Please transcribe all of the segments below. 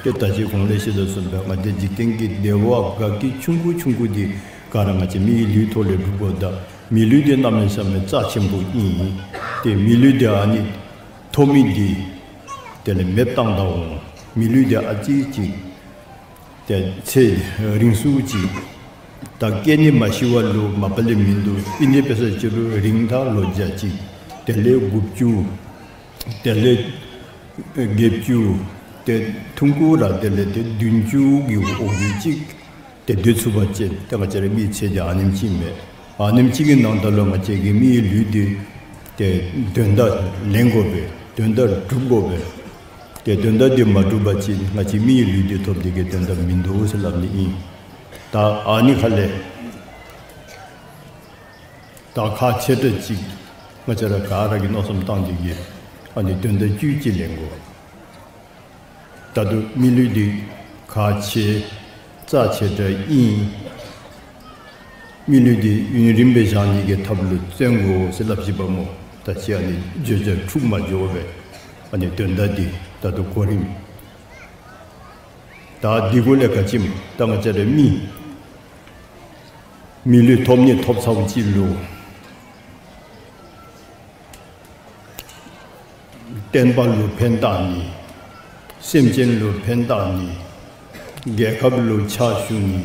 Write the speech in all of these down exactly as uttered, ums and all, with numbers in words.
ཏེ་ད་ཅི་གོང་ལས་ཞུ་དོ་བཟུམ་སྦེ་ང་བཅས་འཇིག་རྟེན་གྱི་བདེ་བ་དགའ་སྐྱིད་ཆུང་ཀུ་ཆུང་ཀུ་འདི་ག་ར་ང་བཅས་མིའི་ལུས་ཐོག་ལས་སྒྲུབ་དགོཔ་ད་མི་ལུས་འདི་གནམ་མེད་ས་མེད་རྩ་ཆེན་པོ་ཨིན། ཏེ་མི་ལུས་འདི་ཨ་ནི་ཐོབ་མི་འདི་དེ་ལས་མེདཔ་བཏང་ད་འོང་། མི་ལུས་འདི་ཨ་ཙི་ཅིག་ཏེ་ཚེ་རིང་སུ་ཅིག་ད་སྐྱེ་ནི་མ་ཤི་བ་ལུ་མ་པ་ལས་མིན་འདུག། ཨིན་ཏེ་འབད་ས་ཅིག་རུང་རིང་ཐག་ལོ་བརྒྱ་ཅིག་དེ་ལས་དགུ་བཅུ་དེ་ལས་བརྒྱད་ཅུ་ཏེ་ཐུང་ཀུ་ར་དེ་ལས་ཏེ་བདུན་ཅུ་གི་འོག་གི་ཅིག་ཏེ་སྡོད་ཚུགས་པ་ཅིན་ཏེ་ང་བཅས་ར་མིའི་ཚེ་འདི་ཨ་ནེམ་ཅིག་མས། ཨ་ནེམ་ཅིག་གི་ནང་ད་ལུ་ང་བཅས་ཀྱི་མིའི་ལུས་འདི་ཏེ་དོན་དག་ལེན་དགོ་པས། དོན་དག་སྒྲུབ་དགོ་པས། ཏེ་དོན་དག་འདི་མ་སྒྲུབ་པ་ཅིན་ང་བཅས་མིའི་ལུས་འདི་ཐོབ་འདི་གིས་དོན་དག་མིན་འདུག་ཟེར་སླབ་ནི་ཨིན། ད་ཨ་ནི་ཁ་ལས་ད་ཁག་ཆེ་དྲགས་ཅིག་ང་བཅས་ར་ག་ར་གིས་མནོ་བསམ་བཏང་འདི་གིས་ཨ་ནི་དོན་དག་བཅུད་ཅིག་ལེན་དགོ། ད་ལྟོ་མི་ལུས་འདི་ཁག་ཆེ་རྩ་ཆེ་དྲགས་ཨིན། མི་ལུས་འདི་ཡུན་རིངམོ་སྦེ་བཞག་ནི་གི་ཐབས་ལུ་བརྩོན་དགོ་ཟེར་སླབ་ཅི་པ་སྨོ། ད་ཅི་ཨ་ནི་བརྗོད་བྱ་འཁྲུགས་མ་འགྱོ་བས། ཨ་ནི་དོན་དག་འདི་ད་ལྟོ་གོ་རིམ་ད་འདི་གུ་ལས་ག་ཅི་སྨོ། ད་ང་བཅས་ར་མི་མི་ལུས་ཐོབ་ནི་ཐོབ་ཚརཝ་ཅིག་ལུ་བསྟན་པ་ལུ་ཕན་བཏགས་ནི། སེམས་ཅན་ལུ་ཕན་བཏགས་ནི། རྒྱལ་ཁབ་ལུ་ཕྱག་ཞུ་ནི།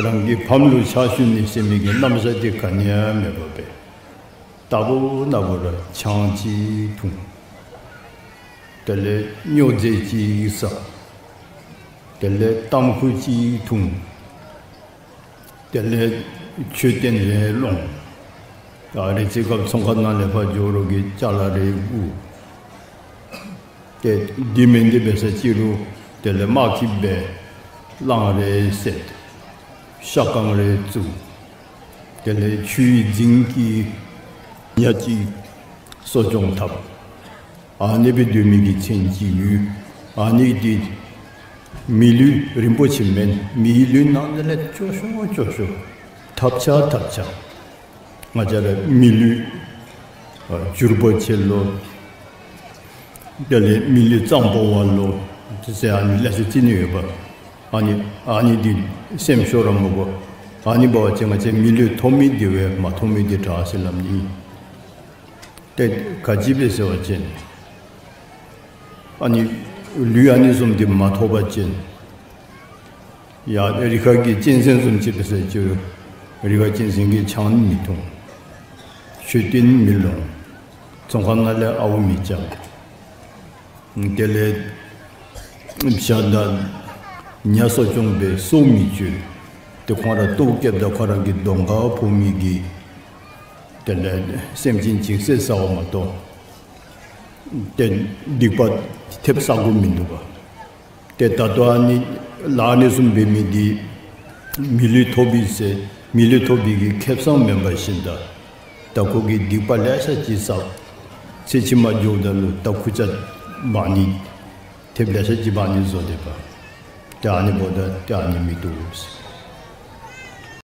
རང་གི་ཕམ་ལུ་ཕྱག་ཞུ་ནི་ཟེར་མི་གི་རྣམ་གཞག་འདི་ག་ནི་ཡང་མེད་པར་སྦེ་རྟག་བུ་ན་བུ་ར་ཆང་ཅིག་འཐུང་། དེ་ལས་སྨྱོ་རྫས་ཅིག་ཟ། དེ་ལས་ཏམ་ཁུ་ཅིག་འཐུང་། དེ་ལས་མཆོད་རྟེན་རེ་སློང་། ད་རེ་ཅིག་སྐབས་ཚོང་ཁང་ནང་ལས་ཕར་འགྱོ་རོགས་ཀྱི་ཅ་ལ་རེ་བརྐུ། ཏེ་འདི་མེན་འདི་འབད་ས་ཅིག་རུང་དེ་ལས་དམག་གི་སྦེ་གླང་རེ་བསད། ཤ་རྐང་རེ་བཙུགས། དེ་ལས་ཆུའི་རྫིང་གི་ཉ་ཅིག་གསོ་སྐྱོང་འཐབ། ཨ་ནི་སྦེ་སྡོད་མི་གི་མཚན་ཅིག་ཡོད། ཨ་ནི་འདི་མི་ལུས་རིན་པོ་ཆེ་མེན། མིའི་ལུས་ནང་དེ་ལས་སྐྱོ་ཤོས་སྐྱོ་ཤོས་ཐབས་ཆག་ཐབས་ཆག། ང་བཅས་ར་མི་ལུས་ཨ་འགྱུར་བ་ཆེ་ལོ། དེ་ལས་མི་ལུས་གཙང་པོ་བ་ལོ། དེ་ཟེར་ཨ་ནི་ལེ་ཤ་ཅིག་ནི་ཡོདཔ། ཨ་ནི་ཨ་ནི་འདི་སེམས་ཤོར་ར་མི་དགོ། ཨ་ནི་འབད་བ་ཅིན་ང་བཅས་མི་ལུས་ཐོབ་མི་འདི་བས་མ་ཐོབ་མི་འདི་དྲག་ཟེར་སླབ་ནི་ཨིན། ཏེ་ག་ཅི་སྦེ་ཟེར་བ་ཅིན་ཨ་ནི་ལུས་ཨ་ནི་བཟུམ་འདི་མ་ཐོབ་པ་ཅིན་ཡ་རི་ཁ་གི་གཅན་གཟན་བཟུམ་ཅིག་འབད་ས་ཅིག་རུང་རི་ཁ་གཅན་གཟན་གྱིས་ཆང་མི་འཐུང་། མཆོད་རྟེན་མི་སློང་། ཚོང་ཁང་ནང་ལས་ཨརཝ་མི་རྐྱབ། དེ་ལས་བྱ་དང་ཉ་གསོ་སྐྱོང་འབད་སྲོག་མི་གཅོད། ཏེ་ཁོང་ར་ལྟོཝ་བཀྱེསཔ་ད་ཁོ་ར་གི་གདོང་ཁར་ཕོག་མི་གི་དེ་ལས་སེམས་ཅན་ཅིག་བསད་ཟ་བ་མ་གཏོགས་ཏེ་སྡིག་པ་ཐེབས་ཟ་དགོཔ་མིན་འདུག་པ། ཏེ་ད་ལྟོ་ཨ་ནི་ལཱ་ཨ་ནི་བཟུམ་འབད་མི་འདི་མི་ལུས་ཐོབ་ཡི་ཟེར་མི་ལུས་ཐོབ་པའི་གི་ཁེ་བཟང་མེན་པར་ཤིན་ད་ད་ཁོ་གིས་སྡིག་པ་ལེ་ཤ་ཅིག་བསགས། ཚེ་ཕྱི་མ་འགྱོཝ་ད་ལུ་ད་ཁུར་ཆ་འབག་ནི་ཐེབས་ལེ་ཤ་ཅིག་འབག་ནི་བཟོ་སྡོདཔ། ཏེ་ཨ་ནི་འབདཝ་ད་ཏེ་ཨ་ནི་མི་བཏུབ་ཟེར།